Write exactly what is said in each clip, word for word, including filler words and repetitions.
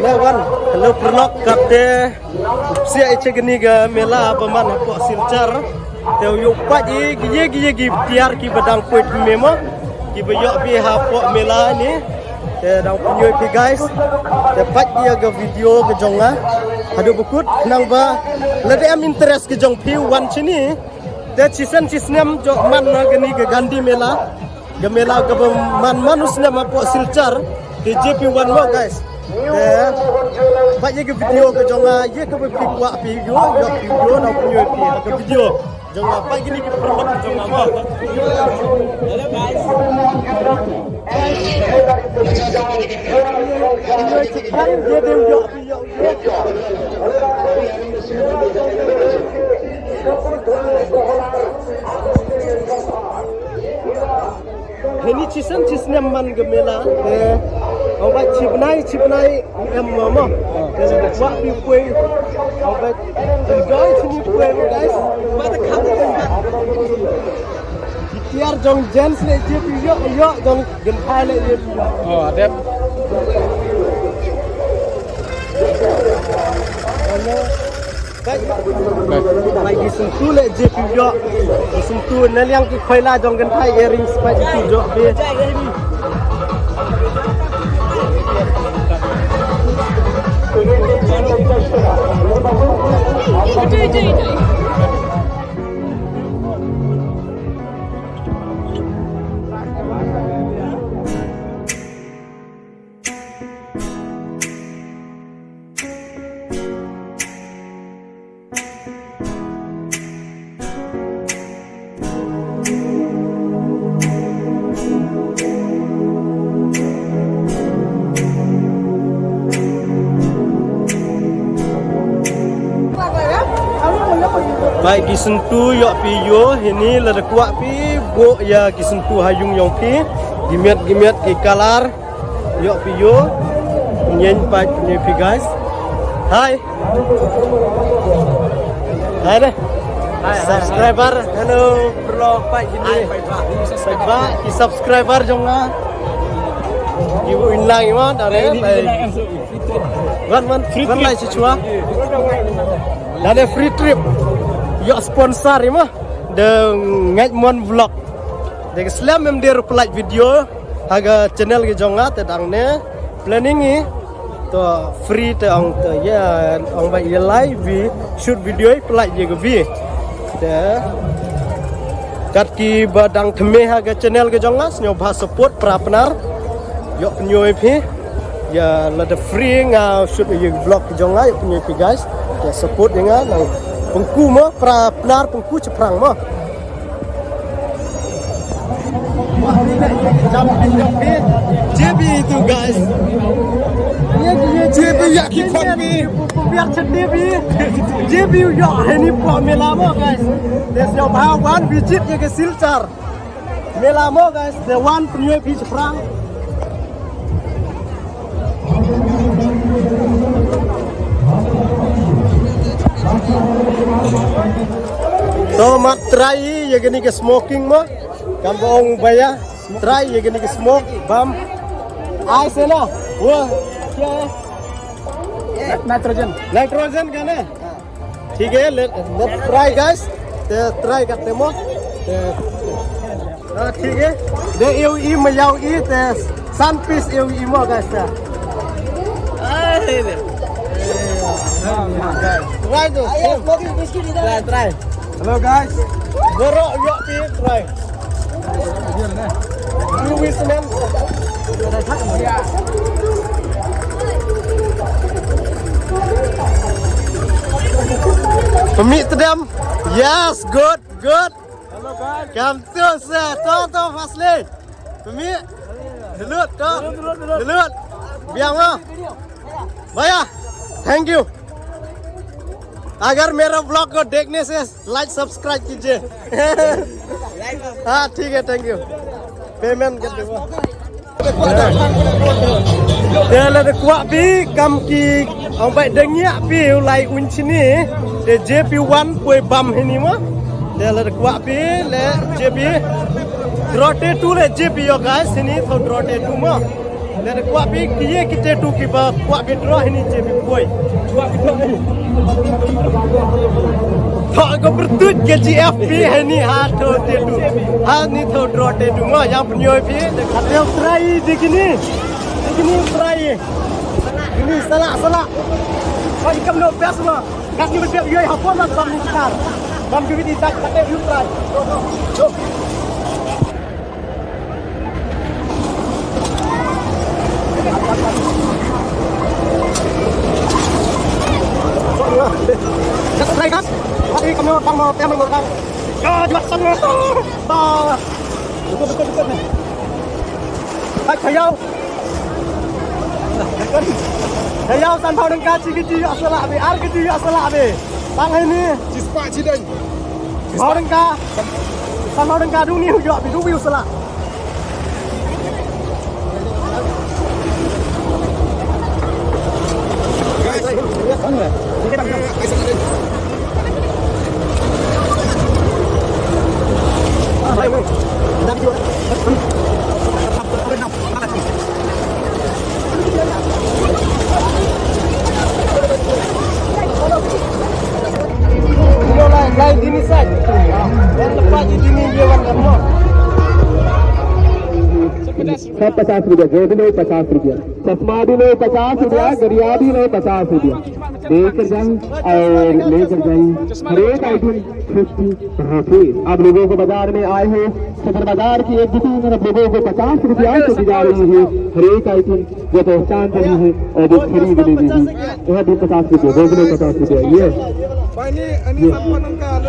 Hello, wan. Hello, paralok, katte. Psiah i chegni ga mela ba man hapoh Silchar. Te u yoh pat i ye ye ye ki tiar ki ba dang poi me mo. Ki ba yoh bi hapoh mela ni. Te dang pynyoh pi guys. Te pat i ga video ga jong nga. Haduh bukut nang ba. Lada em interest ki jong pi wan chini. Te chisen chisnem jo man na gani ga Gandhi mela. Ga mela ga ba man man u snem hapoh Silchar. Te J P wan mo guys. Te ba ye ga video ga jong nga ye ga ba pi kwah pi yo yo pi yo na pi yo pi ga video jong nga ba gini ga perlu jong nga mo. Hello guys. Hini chisen chisnem man ga mela. Eh, obat chibnai chibnai em mama. Eh, wak pi pui. Obat enjoy chini pui guys. Mata kami. Tiar jong gents le je pi yo yo jong genthai le je pi yo. Oh, adep. Hello. Bai, bai, bai, gi sum tu le je pi yo. Gi sum tu na liang ki khoila jong genthai earrings bai gi tu jo pi. Bai gi sum tu yo pi yo hini lada kwah pi bo ya gi sum tu ha yung yong pi. Gi miat gi miat gi kalar. Yo pi yo. Nyen pa nyen pi guys. Hi. Hi deh. Subscriber. Hello. Perlu pa gini. Hi, pa. Pa ki subscriber jong nga. Ibu inlang ima dare. Wan wan wan lai si chua. Dare free trip. Yo sponsor ima. The Ngait Mon Vlog. De slem em de reply video. Haga channel ki jong nga te dang ne planning i to free te ong te ya ong ba ye live bi shoot video i play ye ga bi te kat ki ba dang thme haga channel ki jong nga snyo ba support pra pnar yo pnyo i phi ya la de free nga shoot ye vlog ki jong nga yo pnyo i phi guys ya support ye nga nang pengku mo pra pnar pengku cheprang mo. J B itu guys. J B ya ki khon bi. Biar chati bi. J B ya hini po mela mo guys. Des yo ba wan visit ye ke Silchar. Mela mo guys, de wan pnyo pi cheprang. To mat try ye gani ke smoking mo. Kam bong baya try ye gani ke smoke bam. Ai sena. Wo. Nitrogen. Nitrogen kana. ठीक है, let, let's try guys. Te try करते mo. Te, ah, ठीक है. De eu i ma yau i te san piece eu i mo guys te. Try to. Try, try. Hello guys. Goro yo i try. Pemit tedam. Yes, good, good. Hello guys. Come to sir. To to firstly. Pemit. Delut to. Delut. Biang mo. Baya. Thank you. अगर मेरा ब्लॉग को देखने से लाइक सब्सक्राइब कीजिए। हाँ ठीक है, thank you। Payment कर दो। Te la de kwah pi kam ki ong bai deng ya pi u lai un chini. Te J P one poi bam hini mo. Te la de kwah pi le J P. Drote tu le J P yo guys hini tho drote tu mo. Lada kwah phi ki ye ki tattoo kiba kwah phi draw hini che phi poi. Thoh ko pyrtuit ka G F P hini ha thoh tattoo. Hani thoh draw tattoo mo ïa pynïoh phi. Ka trai di kini. Di kini trai. Kini salah salah. Koi kam no best mo. Kat ni betiap yoi hapon lah bam ni kar. Bam ki bidi tak kat ni yoi trai. Kat trai kat. Kat ni kam no bam mo tem mo bam. Ya, jelas sana. Bah. Betul betul betul ni. Hai, kayau. Kayau sanphew tyngka, shi kiji ïoh salah bha, ar kiji ïoh salah bha. Tang hini. Shispah shideng. Phew tyngka. Sanphew tyngka, duni ïoh bha, duni ïoh salah. सब पचास रुपया, गोभी लो पचास रुपया, चश्मा भी लो पचास रुपया, गरिया भी लो पचास रुपया। लेकर जाएं और लेकर जाएं, हर एक आइटम फिफ्टी रुपीज। आप लोगों को बाजार में आए हो, सदर बाजार की एक दुकान आप लोगों को पचास रुपया से दी जा रही है, हर एक आइटम जो पहचान रही है और जो खरीद ले रही है, वह भी पचास रुपया, गोभी पचास रुपया। ये, ये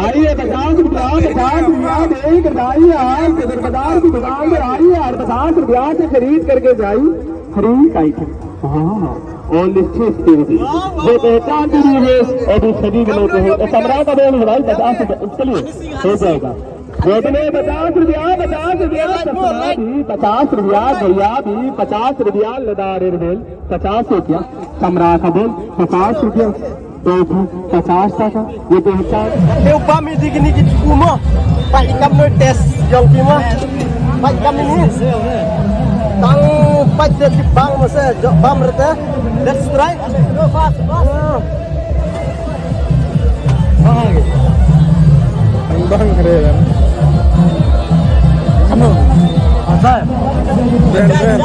आइए, पचास रुपया, पचास रुपया देकर जाइए, आप सदर बाजार की दुकान पर आइए और पचास रुपया से खरीद करके जाइए। हर एक आइटम, हाँ, और निश्चित कीमत है। जो पहचान भी नहीं है, अभी सभी मिलते हैं। ये कमरा का बोल है भाई, पचास रुपए, चलिए, हो जाएगा। गोदले पचास रुपया, पचास रुपया, चश्मा भी पचास रुपया, गरिया भी पचास रुपया, लदा रे बोल पचास रुपया, कमरा का बोल पचास रुपया। Tofu, pachas taka. Ye to hita. Te u bam ïa kine ki tpu mo. Pat ïa kam noi test jong ki mo. Pat ïa kam ïa ni. Tang pat ïa ki bam mo se jok bam rete. Let's try. Bang, bang, keren. Kamu. Asal. Keren, keren.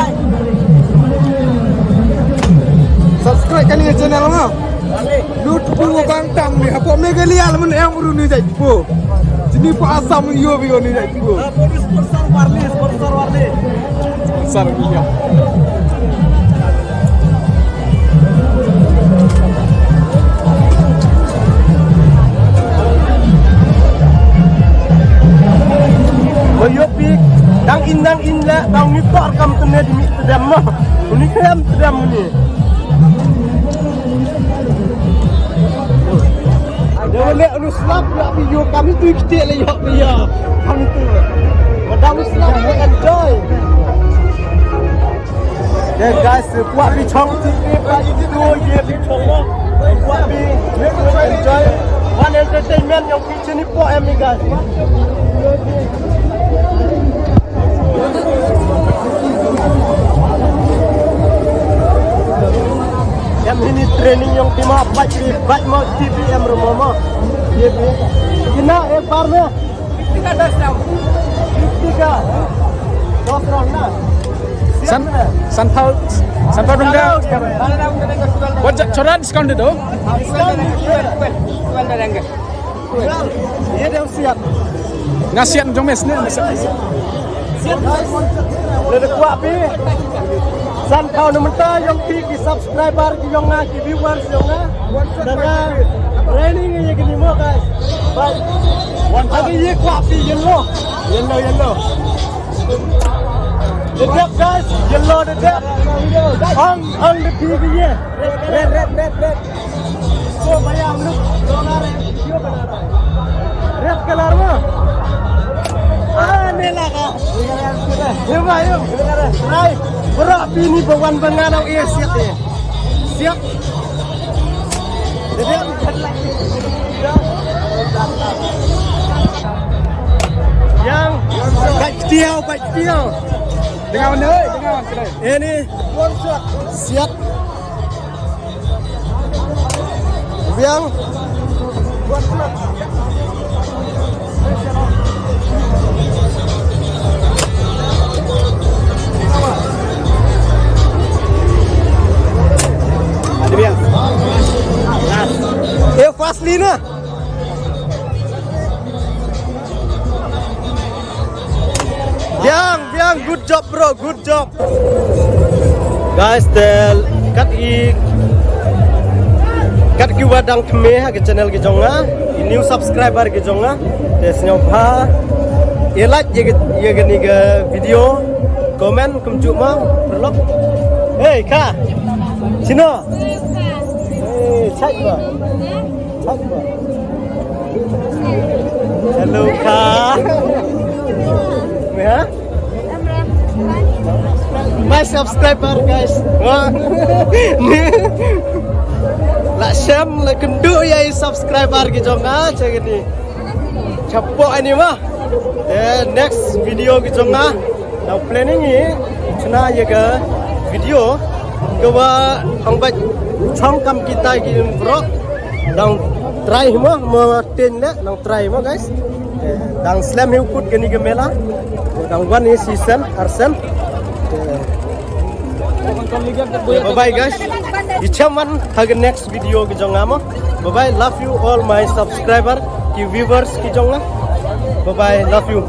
Subscribe kane ka channel mo. Lut pu bang tam ni hapoh Meghalaya la mun em ru ni jait pu. Jini pu Assam yo bi ni jait pu. Sponsor Warli, sponsor Warli. Sponsor Warli. Mo yo pi dang in dang in la dang ni tor kam tene di mi tedam mo. Uni khlem tedam uni. Dei leh unu slap ïa phi ïoh kami tu kti leh ïoh phi ïa. Kami tu. Madam slap ïa enjoy. Dei guys, kwah phi chong ti phi ba ïa tu ïa phi chong mo. Kwah phi enjoy. One entertainment ïa phi. Sini pok em ni guys. Em hini training yong pima baj ri baj mo T V em rumo mo. Ye ye. Kina ek bar mein. Fifty ka das round. Fifty ka. Das round na. San san pau san pau dong ka. What the choran discount do? Discount. Ye dang siat. Nga siat jong mes ne. Siat guys. Lada kwah phi. San pau na mynta yong phi ki subscriber ki yong nga ki viewers yong nga. Da nga training ye kini mo guys. Bye. Agi ye kwah phi yellow. Yellow yellow. Da dep guys, yellow da dep. Ang ang da phi ki ye. Red red red red. Red color mo. Ah, ne la ka. Yo ba yo. Ai, bro, pini ba wan ba ngan au eh siap eh. Siap. Yang, baik dia, baik dia. Ini siat. Biang. Ada biang. Eh, Faslina. Biang, Biang, good job, bro, good job. Guys, te kat i kat ki wa dang kmie ha ki channel ki jong nga, i new subscriber ki jong nga. Te sngewbha i like ye ye ni ga video, comment kumjuh ma, perlok. Hey, ka. Sino? Hey, chat ba. Hello ka. Ya. My subscriber, guys. Wah. La sem la kendu ya i subscriber ki jong nga cak ni. Chapo ani ma. Eh, next video ki jong nga. Dang planning i chna ya ka video ka wa ang ba chong kam kita ki bro. Dang try mo mo tin le dang try mo guys. Eh, dang slem hi u kut kani ka mela. Dang wan hi sisen arsen. Eh. Bye bye guys. I chaman ha ka next video ki jong nga mo. Bye bye. Love you all my subscriber ki viewers ki jong nga. Bye bye. Love you.